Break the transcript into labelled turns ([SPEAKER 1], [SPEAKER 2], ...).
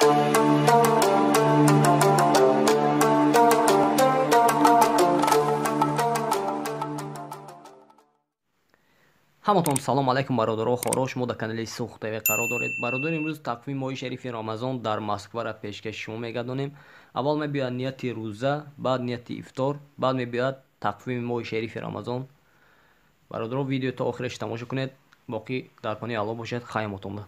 [SPEAKER 1] Ҳаматон салом алайкум, бародаро, хоро. Шумо дар канали Сух ТВ қарор доред. Бародар, имрӯз тақвими моҳи шарифи Рамазон дар Москваро пешкаши шумо мегардонем. Аввал мебиёяд нияти рӯза, баъд нияти ифтор, баъд мебиёяд тақвими моҳи шарифи Рамазон. Бародаро, видео то охираш тамошо кунед. Боқӣ дар паноҳи Аллоҳ бошед. Хайр мотонда.